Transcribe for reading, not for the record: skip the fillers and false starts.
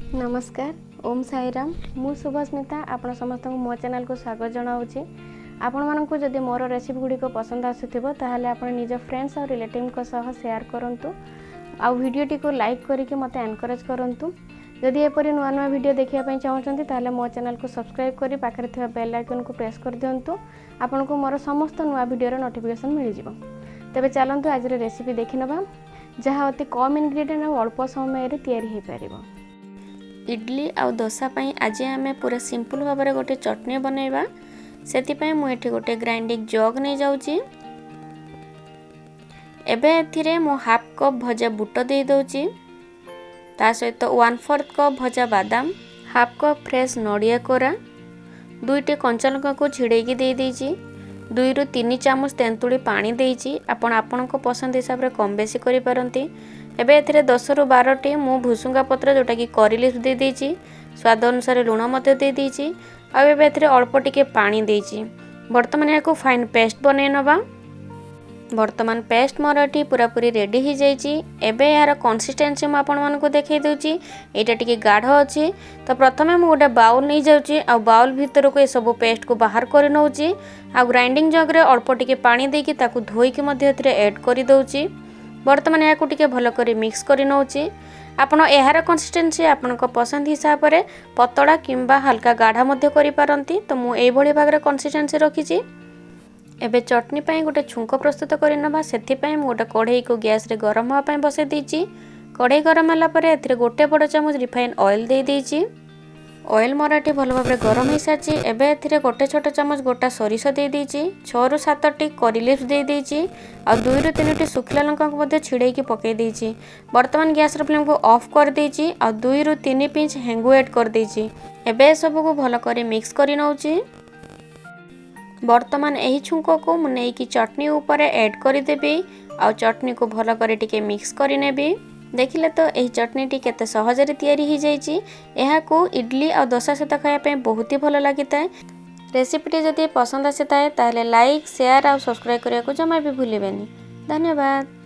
ନମସ୍କାର, ଓମ୍ ସାଇରାମ। ମୁଁ ଶୁଭସ୍ମିତା, ଆପଣ ସମସ୍ତଙ୍କୁ ମୋ ଚ୍ୟାନେଲକୁ ସ୍ୱାଗତ ଜଣାଉଛି। ଆପଣମାନଙ୍କୁ ଯଦି ମୋର ରେସିପି ଗୁଡ଼ିକ ପସନ୍ଦ ଆସୁଥିବ, ତାହେଲେ ଆପଣ ନିଜ ଫ୍ରେଣ୍ଡସ୍ ଆଉ ରିଲେଟିଭ୍ଙ୍କ ସହ ସେୟାର କରନ୍ତୁ ଆଉ ଭିଡ଼ିଓଟିକୁ ଲାଇକ୍ କରିକି ମୋତେ ଏନକରେଜ୍ କରନ୍ତୁ। ଯଦି ଏପରି ନୂଆ ନୂଆ ଭିଡ଼ିଓ ଦେଖିବା ପାଇଁ ଚାହୁଁଛନ୍ତି, ତାହେଲେ ମୋ ଚ୍ୟାନେଲକୁ ସବସ୍କ୍ରାଇବ୍ କରି ପାଖରେ ଥିବା ବେଲ୍ ଆଇକନ୍କୁ ପ୍ରେସ୍ କରିଦିଅନ୍ତୁ। ଆପଣଙ୍କୁ ମୋର ସମସ୍ତ ନୂଆ ଭିଡ଼ିଓର ନୋଟିଫିକେସନ୍ ମିଳିଯିବ। ତେବେ ଚାଲନ୍ତୁ, ଆଜିର ରେସିପି ଦେଖିନେବା, ଯାହା ଅତି କମ୍ ଇନଗ୍ରିଡ଼ିଏଣ୍ଟ ଆଉ ଅଳ୍ପ ସମୟରେ ତିଆରି ହୋଇପାରିବ। ଇଡ଼ଲି ଆଉ ଦୋସା ପାଇଁ ଆଜି ଆମେ ପୁରା ସିମ୍ପଲ୍ ଭାବରେ ଗୋଟେ ଚଟଣି ବନେଇବା। ସେଥିପାଇଁ ମୁଁ ଏଠି ଗୋଟେ ଗ୍ରାଇଣ୍ଡିଂ ଜଗ୍ ନେଇଯାଉଛି। ଏବେ ଏଥିରେ ମୁଁ ହାଫ୍ କପ୍ ଭଜା ବୁଟ ଦେଇଦେଉଛି, ତା ସହିତ 1/4 କପ୍ ଭଜା ବାଦାମ, ହାଫ୍ କପ୍ ଫ୍ରେଶ୍ ନଡ଼ିଆ କୋରା, ଦୁଇଟି କଞ୍ଚା ଲଙ୍କାକୁ ଛିଡ଼େଇକି ଦେଇଦେଇଛି, 2ରୁ 3 ଚାମଚ ତେନ୍ତୁଳି ପାଣି ଦେଇଛି। ଆପଣ ଆପଣଙ୍କ ପସନ୍ଦ ହିସାବରେ କମ୍ ବେଶୀ କରିପାରନ୍ତି। ଏବେ ଏଥିରେ 10ରୁ 12ଟି ମୁଁ ଭୁସୁଙ୍ଗା ପତ୍ର, ଯେଉଁଟାକି କରି ଲିଭ୍ସ ଦେଇଦେଇଛି। ସ୍ୱାଦ ଅନୁସାରେ ଲୁଣ ମଧ୍ୟ ଦେଇଦେଇଛି ଆଉ ଏବେ ଏଥିରେ ଅଳ୍ପ ଟିକେ ପାଣି ଦେଇଛି। ବର୍ତ୍ତମାନ ଏହାକୁ ଫାଇନ୍ ପେଷ୍ଟ ବନେଇ ନେବା। ବର୍ତ୍ତମାନ ପେଷ୍ଟ ମୋର ଏଠି ପୁରାପୁରି ରେଡ଼ି ହେଇଯାଇଛି। ଏବେ ଏହାର କନସିଷ୍ଟେନ୍ସି ମୁଁ ଆପଣମାନଙ୍କୁ ଦେଖାଇ ଦେଉଛି। ଏଇଟା ଟିକେ ଗାଢ଼ ଅଛି। ତ ପ୍ରଥମେ ମୁଁ ଗୋଟେ ବାଉଲ୍ ନେଇଯାଉଛି ଆଉ ବାଉଲ୍ ଭିତରକୁ ଏସବୁ ପେଷ୍ଟକୁ ବାହାର କରି ନେଉଛି ଆଉ ଗ୍ରାଇଣ୍ଡିଂ ଜଗ୍ରେ ଅଳ୍ପ ଟିକେ ପାଣି ଦେଇକି ତାକୁ ଧୋଇକି ମଧ୍ୟ ଏଥିରେ ଆଡ଼୍ କରିଦେଉଛି। ବର୍ତ୍ତମାନ ଏହାକୁ ଟିକେ ଭଲ କରି ମିକ୍ସ କରି ନେଉଛି। ଆପଣ ଏହାର କନସିଷ୍ଟେନ୍ସି ଆପଣଙ୍କ ପସନ୍ଦ ହିସାବରେ ପତଳା କିମ୍ବା ହାଲକା ଗାଢ଼ା ମଧ୍ୟ କରିପାରନ୍ତି। ତ ମୁଁ ଏଇଭଳି ଭାବରେ କନସିଷ୍ଟେନ୍ସି ରଖିଛି। ଏବେ ଚଟଣି ପାଇଁ ଗୋଟେ ଛୁଙ୍କ ପ୍ରସ୍ତୁତ କରିନେବା। ସେଥିପାଇଁ ମୁଁ ଗୋଟେ କଢ଼େଇକୁ ଗ୍ୟାସ୍ରେ ଗରମ ହେବା ପାଇଁ ବସାଇ ଦେଇଛି। କଢ଼େଇ ଗରମ ହେଲା ପରେ ଏଥିରେ ଗୋଟେ ବଡ଼ ଚାମଚ ରିଫାଇନ୍ ଅଏଲ୍ ଦେଇଦେଇଛି। ଅଏଲ୍ ମୋର ଏଠି ଭଲ ଭାବରେ ଗରମ ହେଇସାରିଛି। ଏବେ ଏଥିରେ ଗୋଟେ ଛୋଟ ଚାମଚ ଗୋଟା ସୋରିଷ ଦେଇଦେଇଛି, 6ରୁ 7ଟି କରି ଲିଭ୍ସ ଦେଇଦେଇଛି ଆଉ 2ରୁ 3ଟି ଶୁଖିଲା ଲଙ୍କାକୁ ମଧ୍ୟ ଛିଡ଼େଇକି ପକାଇ ଦେଇଛି। ବର୍ତ୍ତମାନ ଗ୍ୟାସ୍ର ଫ୍ଲେମ୍କୁ ଅଫ୍ କରିଦେଇଛି ଆଉ 2ରୁ 3 ପିଞ୍ଚ ହେଙ୍ଗୁ ଆଡ଼୍ କରିଦେଇଛି। ଏବେ ଏସବୁକୁ ଭଲ କରି ମିକ୍ସ କରି ନେଉଛି। ବର୍ତ୍ତମାନ ଏହି ଛୁଙ୍କକୁ ମୁଁ ନେଇକି ଚଟଣି ଉପରେ ଆଡ଼୍ କରିଦେବି ଆଉ ଚଟଣିକୁ ଭଲ କରି ଟିକେ ମିକ୍ସ କରିନେବି। ଦେଖିଲେ ତ, ଏହି ଚଟଣିଟି କେତେ ସହଜରେ ତିଆରି ହେଇଯାଇଛି। ଏହାକୁ ଇଡ଼ଲି ଆଉ ଦୋସା ସହିତ ଖାଇବା ପାଇଁ ବହୁତ ହି ଭଲ ଲାଗିଥାଏ। ରେସିପିଟି ଯଦି ପସନ୍ଦ ଆସିଥାଏ, ତାହେଲେ ଲାଇକ୍, ସେୟାର ଆଉ ସବସ୍କ୍ରାଇବ୍ କରିବାକୁ ଜମା ବି ଭୁଲିବେନି। ଧନ୍ୟବାଦ।